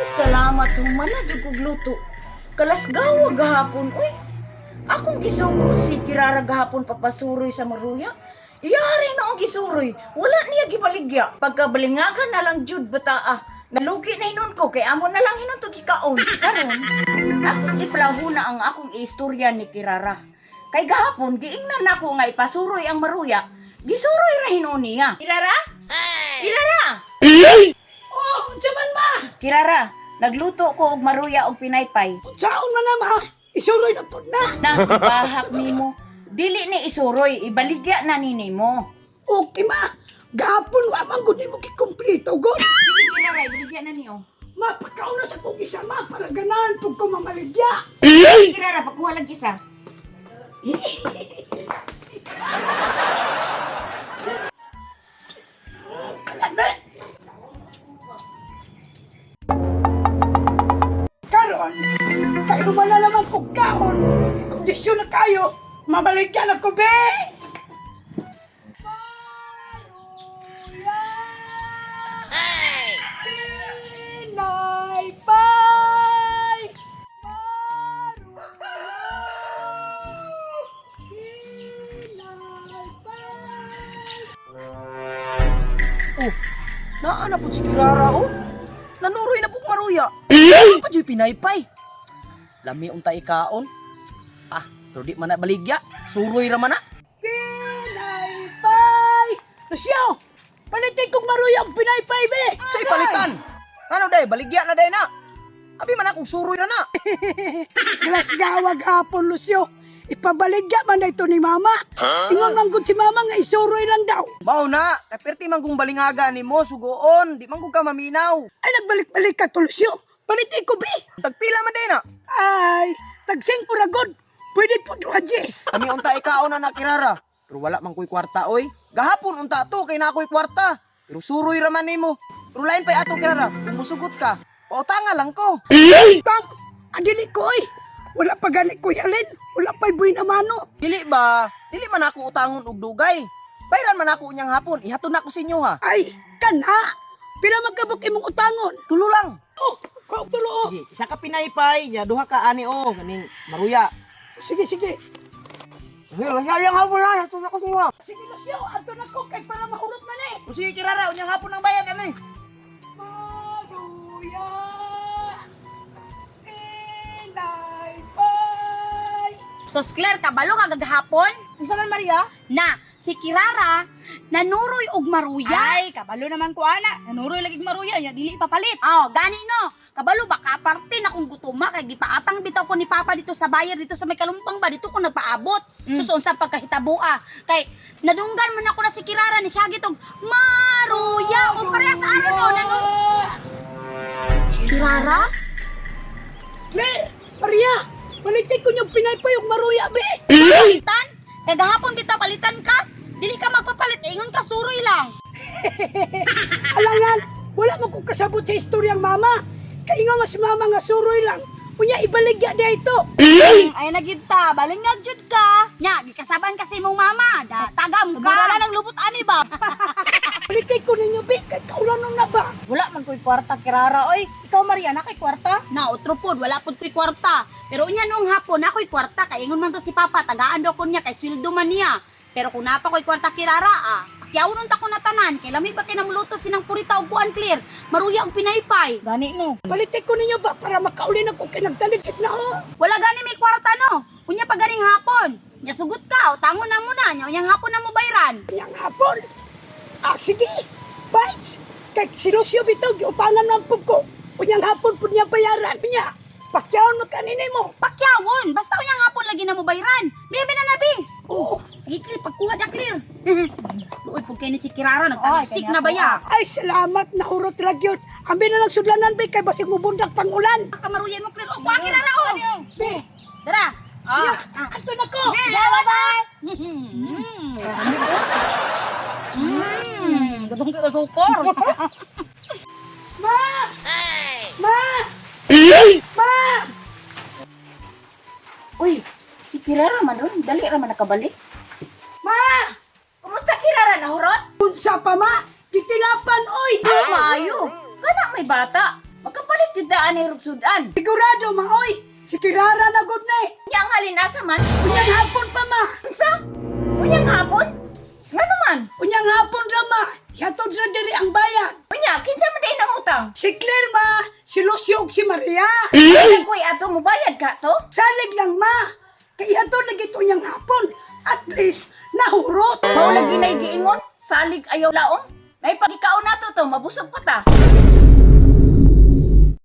Salamat, humana jud kog luto. Kalasgawa gahapon, uy. Akong gisugo si Kirara gahapon pagpasuroy sa maruya. Iyari na ang gisuroy. Wala niya gibaligya. Pagkabalingagan na lang jud bataa. Nalugi na hinon ko kay amo na lang hinon to gikaon. Karon, akong iplahuna ang akong istorya ni Kirara. Kay gahapon giingnan nako nga ipasuroy ang maruya. Gisuroy ra hinon niya. Kirara? Kirara! Oh, unsa man, ma? Kirara, nagluto ko og maruya og pinaypay. Unsaon man na, ma? Isuroy na pud na. Na ibahak nimo. Dili ni isuroy, ibaligya na ni nimo. Okay, ma. Gahapon wa man gud nimo gikumpleto gud. Sige Kirara, ibaligya na niyo. Ma, pakauna sa kong isa, ma, para ganahan pud ko mamaligya. Sige Kirara, pagkuha lang isa. Kalami. Karon, kayo man na naman kong kaon. Kondisyon na kayo, mamaligya na ko, be! Maruya! Pinaypay! Pinaypay! Oh, naa na po si Kirara oh. Nanuroy na po maruya. Ano pa dyo'y pinaypay? Lami unta ikaon. Ah, pero di man na baligya. Suroy ra man na. Pinaypay! Lucio! Palitin kong maruya ang pinaypay, be! Sa ipalitan. Ano day, baligya na day na. Abi man akong suroy ra na. Glasgawag hapon, Lucio. Ipabaligya man na ito ni Mama. Ingon man gud si Mama nga isuroy lang daw. Mao na, kay perti man kong balingaga nimo sugoon, di man kong ka maminaw. Ay, nagbalik-balik ka to, Lucio. Palitin ko, be! Tagpila man day na. Ay, tagsing puragod. Pwede po duha, Jess. Kami unta ikaon na na Kirara. Pero wala man ko'y kwarta oy. Gahapon unta to kay na ako'y kwarta. Pero suroy ra man nimo. Pero lain pa'y ato Kirara, kung musugot ka, pautanga lang ko. Tang, adili ko, oy. Wala pa gani ko yalin. Wala pa'y buhay na mano. Dili ba? Dili man ako utangon og dugay. Bayran man ako unyang hapon, ihatod na ko sa inyo ha. Ay, kana. Pila magkabok imong utangon. Tulo lang. Oh, kaog tulo, oh. Sige, isa ka pinaypay, nya duha ka ani o kaning maruya. Sige, sige. Sayang hapon na, ihatod na ko sa inyo ha. Sige, Lucio. Ato na ko kay para mahurot na ni. O sige Kirara, unyang hapon ang bayad ani. Maruya. Pinaypay. Sos Claire, kabalo ka gagahapon? Unsa man, Maria? Na, si Kirara, nanuroy og maruya. Ay, kabalo naman ko ana. Nanuroy lagi maruya nya dili ipapalit. Oh, gani no. Kabalo ba ka aparte na kung gutuma kay gipaatang bitaw ko ni Papa dito sa bayar dito sa may kalumpang ba dito ko nagpaabot. Sus unsa pagkahitaboa kay nadunggan man ako na si Kirara ni siya gitog maruya o parehas ano no nanu Kirara? Claire, Maria, balikin ko niyong pinaypay og maruya, be. Palitan? Kay gahapon bitaw palitan ka? Dili ka magpapalit ingon ka suroy lang. Alangan, wala mo kong kasabot sa istoryang mama. Kay nga mas mama nga suroy lang. Unya ibaligya na ito. Ay na gyud ta, balingag jud ka. Nya, gikasaban kasi mong mama. Da, tagam ka. Mura na lang lubot ani ba? Balikin ko ninyo, be, kay kaulanon na ba? Wala man ko'y kwarta Kirara oy. Ikaw, Maria, na kay kwarta? Na, otro pod, wala pod ko'y kwarta. Pero unya noong hapon, ako'y kwarta. Kay ingon man to si Papa, tagaan daw ko niya, kay sweldo man niya. Pero kung napa ko'y kwarta Kirara, ah, pakyawon unta ko na tanan. Kay lami ba kinamuluto sinang purita og kuan clear. Maruya og pinaypay. Gani no. Balikin ko ninyo ba para makaulin ako kay nagtaligsik na ho. Wala gani may kwarta no. Unya pa ganing hapon. Nya sugot ka, o tangon na mo na. Nya unyang hapon na mo bayran. Unyang hapon. Ah, sige. Bites. Kay si Lucio bitaw, giutangan ng pug ko. Unyang hapon po niya bayaran. Unya, pakyawon mo kanini mo. Pakyawon, basta unyang hapon lagi na mo bayran. Bibi na nabi. Oo. Sige, clear, pagkuha na clear. Luoy po kayo ni si Kirara, nagtaligsik kanya na ba ya? Ay, salamat na hurot ra gyud. Ambi na lang sudlanan, be, kay basig mubundak pang ulan. Kamaruya mo clear. O, kuha Kirara, o. Be, Tara. ya, Ah. ato na ko. Bye-bye. Gatong ka sukor. Ma! Ma! Ma! Uy, si Kirara man ron, dali ra man nakabalik. Ma! Kumusta Kirara nahurot? Unsa pa, ma? Gitilapan, oy! Ay, maayo. Kana may bata. Magkapalit jud Kinsa ani rugsudan? Sigurado ma oy, si Kirara na gud ni. Nya ang halin asa man? Unyang hapon pa ma. Unsa? Unyang hapon? Ngano man? Unyang hapon ra ma. Ihatod ra diri ang bayad. Unya, kinsa man day nangutang? Si Claire ma, si Lucio ug si Maria. Ay, koy ato mobayad ka to? Salig lang ma. Kay ihatod lagi to unyang hapon. At least nahurot. Mao lagi nay giingon, salig ayaw laom. Nay pagikaon nato to, mabusog pa ta.